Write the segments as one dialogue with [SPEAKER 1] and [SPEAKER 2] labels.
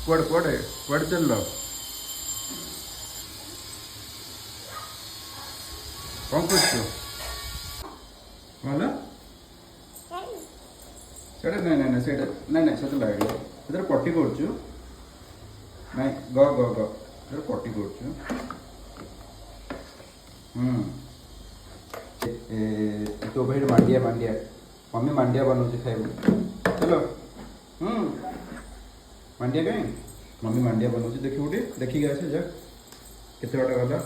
[SPEAKER 1] କୁଆଡ଼େ କୁଆଡ଼େ କୁଆଡ଼େ ଚାଲିଲ? କ'ଣ କରୁଛୁ? କ'ଣ ହେଲା ସେଇଟା? ନାଇଁ ନାଇଁ ନାଇଁ, ସେଇଟା ନାଇଁ ନାଇଁ, ସେଟା ଲାଗିବ, ସେଥିରେ ପଟି କରୁଛୁ। ନାଇଁ, ଗ ଗ ଗ, ସେଥିରେ ପଟି କରୁଛୁ। ହୁଁ, ତୋ ଭାଇ ମାଣ୍ଡିଆ, ମାଣ୍ଡିଆ, ମମ୍ମି ମାଣ୍ଡିଆ ବନଉଛି, ଖାଇବୁ। ଚାଲ। ହୁଁ, ମାଣ୍ଡିଆ କାଇଁ? ମମ୍ମି ମାଣ୍ଡିଆ ବନଉଛି, ଦେଖିବୁ ଟିକେ, ଦେଖିକି ଆସେ। ଯା, କେତେ ବାଟ ଗଲା,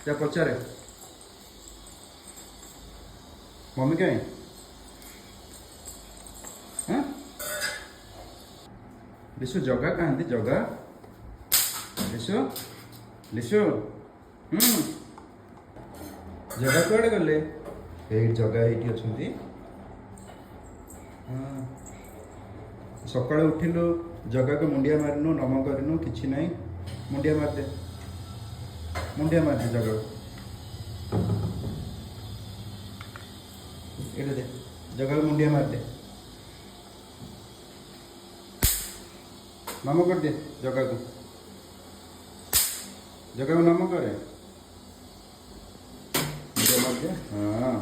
[SPEAKER 1] ଯା ପଚାରେ ମମ୍ମି କାଇଁ। ହଁ ଲିସୁ, ଜଗା କାହାନ୍ତି? ଜଗା, ଲିସୁ, ଲିସୁ। ହୁଁ, ଜଗା କୁଆଡ଼େ ଗଲେ? ଏଇଠି ଜଗା, ଏଇଠି ଅଛନ୍ତି। ହଁ, ସକାଳୁ ଉଠିଲୁ, ଜଗାକୁ ମୁଣ୍ଡିଆ ମାରିନୁ, ନମ କରିନୁ, କିଛି ନାହିଁ। ମୁଣ୍ଡିଆ ମାରିଦେ, ମୁଣ୍ଡିଆ ମାରିଦେ ଜଗାକୁ। ଏଇଟା ଦେ, ଜଗାକୁ ମୁଣ୍ଡିଆ ମାରିଦେ, ନମ କରିଦେ ଜଗାକୁ। ଜଗାକୁ ନମ କରେ, ମୁଣ୍ଡିଆ ମାରିଦେ। ହଁ,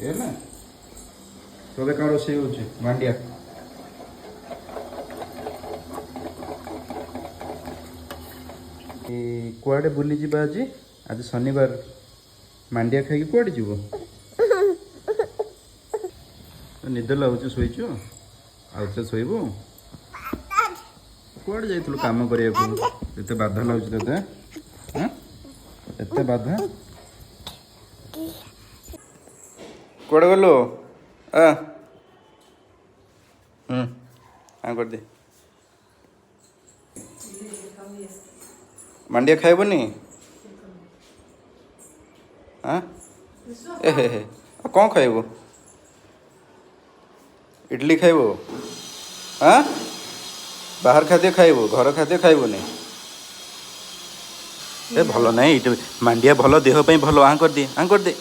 [SPEAKER 1] ହେଲା। ତୋତେ କ'ଣ ରୋଷେଇ ହେଉଛି? ମାଣ୍ଡିଆ। କୁଆଡ଼େ ବୁଲିଯିବା ଆଜି? ଆଜି ଶନିବାର, ମାଣ୍ଡିଆ ଖାଇକି କୁଆଡ଼େ ଯିବ? ନିଦ ଲାଗୁଛି, ଶୋଇଛୁ, ଆଉ ଥରେ ଶୋଇବୁ। କୁଆଡ଼େ ଯାଇଥିଲୁ କାମ କରିବାକୁ? ଏତେ ବାଧା ଲାଗୁଛି ତୋତେ? ଏତେ ବାଧା। କୁଆଡ଼େ ଗଲୁ? ଆ, ହୁଁ, ଆ କରିଦେ। ମାଣ୍ଡିଆ ଖାଇବୁନି? ଆଁ, ଏ ହେ ହେ, ଆଉ କ'ଣ ଖାଇବୁ? ଇଡଲି ଖାଇବୁ? ଆଁ, ବାହାର ଖାଦ୍ୟ ଖାଇବୁ, ଘର ଖାଦ୍ୟ ଖାଇବୁନି? ଏ ଭଲ ନାହିଁ ଏଇଟା, ମାଣ୍ଡିଆ ଭଲ, ଦେହ ପାଇଁ ଭଲ। ଆଁ କରିଦେ, ଆଁ କରିଦେ।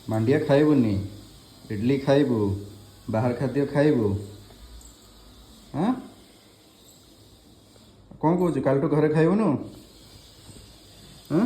[SPEAKER 1] ମାଣ୍ଡିଆ ଖାଇବୁନି, ଇଡଲି ଖାଇବୁ, ବାହାର ଖାଦ୍ୟ ଖାଇବୁ? ହଁ, କ'ଣ କହୁଛୁ? କାଲିଠୁ ଘରେ ଖାଇବୁନୁ? ହଁ।